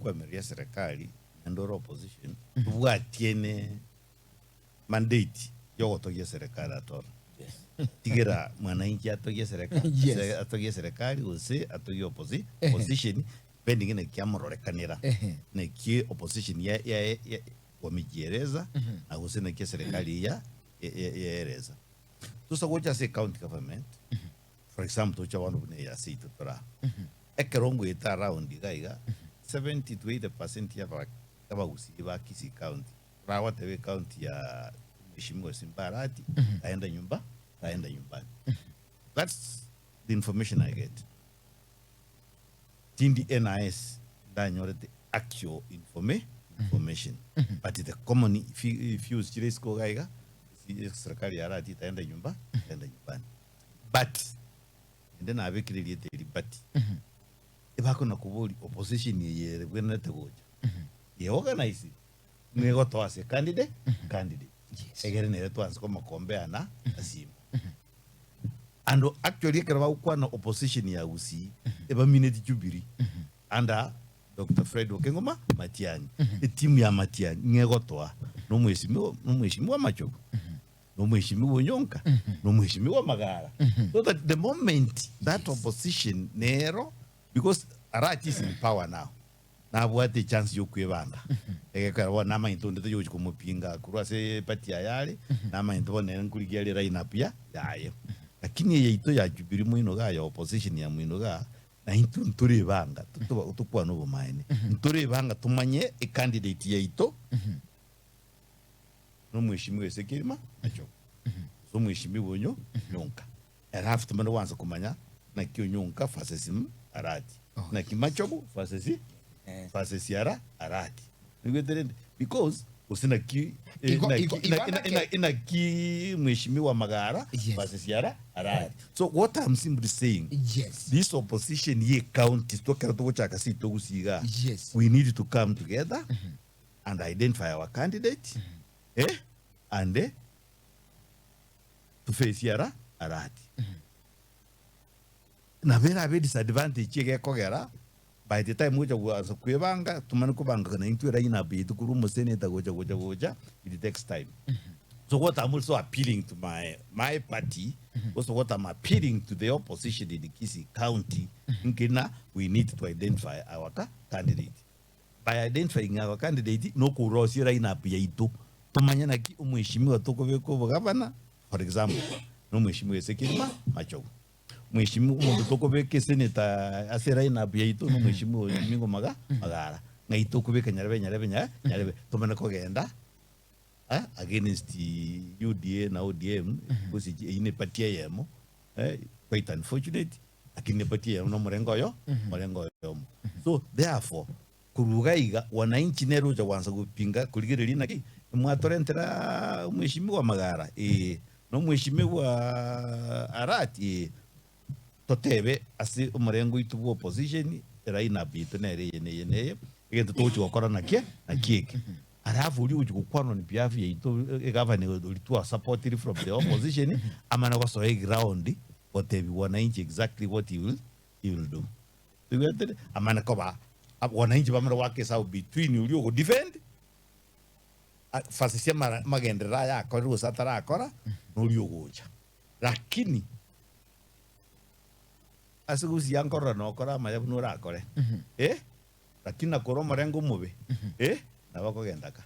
Tokoemereria eserekari naende ore opposition tobwatiene mandate yogotogia eserekari at all. Tigera mwananchi atogie eserekari Yes. ase- atogie eserekari gose atogie opposi- Ehe. opposition depending naki amororekanera Ehe. naki opposition ya- ya- ya- wamejieleza na gose naki eserekari ya ya- ya- yaereza. Tosa gocha ase ecounty government for example toche bono buna eye ase intwe tore aa. Ekero ngoeta around iga iga, 70 to 80 percent ya aba- abagusii ba Kisii County, toragoteba ecounty ya Mheshimiwa Simba Arati, taenda nyumba, taenda nyumbani. That's the information I get. Tindi NIS ndanyorete actual informa- information but the common fi- views chire isiko iga iga, si- serikali ya Arati taenda nyumba, taenda nyumbani. But Naende nabekire erieta eri but ebakona koboria opposition eye ere bwenerete gocha ye organize ng'a egotoa ase candidate candidate Yes. egere nere twanse komokombea na na Simba. And actually ekero bagokwana opposition ya Gusii ebamineti Jubilee under Doctor Fred Okengo Ma Matiang'i etimu ya Matiang'i ng'a egotoa na omwesimiwa na omweshimiwa Machogu. Nomweshimiwa onyonka, nomweshimiwa magara. So that the moment that opposition nero, because Arati is in power now, nabwate echance yokwebanga. Egekero bono namanyete onde tari ogochi komopinga korwa ase eparty yaye are, namanyete bono nere nkorigia are line up ya yaye. Lakini eye yaito ya Jubilee moino igaa ya opposition ya moino igaa, naintwe ntorebanga, tokwane obomaene, ntorebanga tomanye ecandidate yaito. Nomweshimiwa Ezekiel ma Machogu, gose omweshimiwa onyo Onyonka. Alafu tomanye gwansa komanya naki Onyonka versus m Arati, naki Machogu versus versus ara Arati. Oigwete rende? Because gose naki eh, Igo- naki- igo- ina- igo ina- nake- ina- inaki mweshimiwa Magara Yes. versus ara Arati. So what I'm simply saying, Yes. this opposition ye counties tokero togochaka seito gusii igaa, Yes. we need to come together and identify our candidate eh, and eh, to face ara arati nabo erabe disadvantage egekogera by the time gocha gwansa kwebanga tumane kobanga na intwe line up yetu korwa omoseneta gocha gocha gocha it takes time so what I'm also appealing to my my party also what I'm appealing to the opposition in Kisii County nkina we need to identify our ca- candidate By identifying our candidate nokorosia line up yaito tomanye naki omweshimiwa tokobeka obogavana for example nomweshimiwa Ezekiel Ma Machogu mweshimiwa omonto tokobeka esenator ase line up yaito nomweshimiwa Omingo Maga Magara ng'ai tokobeka nyarebe nyarebe nya nyarebe tomanye kogenda eh against UDA na ODM gose eywo ne party eyemo eh quite unfortunate Lakini nepatie eyemo na omorengo oyo, omorengo oyomo. So therefore, korwa iga iga, wananchi nere ocha gwansa gopinga korigereria naki, mwatorentera omweshimiwa Magara? Ee. Na omweshimiwa Arati? Ee. Totebe ase omorengo oito bwa opposition, line up yaito nere eye na eye na eye, egento togochi gokora nakie, naki eke. Alafu oria ogochi gokwana on behalf yaito, egavana oria twasapotiri from the opposition, amane gosoa eground gotebi wananchi exactly what he will, he will do. Toigwete? Amane koba ab- wananchi bamare goaka esabu between oria ogo defend a- versus amara amagenderero aya akorire gose atarakora, na oria ogocha. Lakini ase gusii nkorora nokore amaya buna orakore, eh, lakini nakore omorengo omobe, eh, nabo okogenda ka.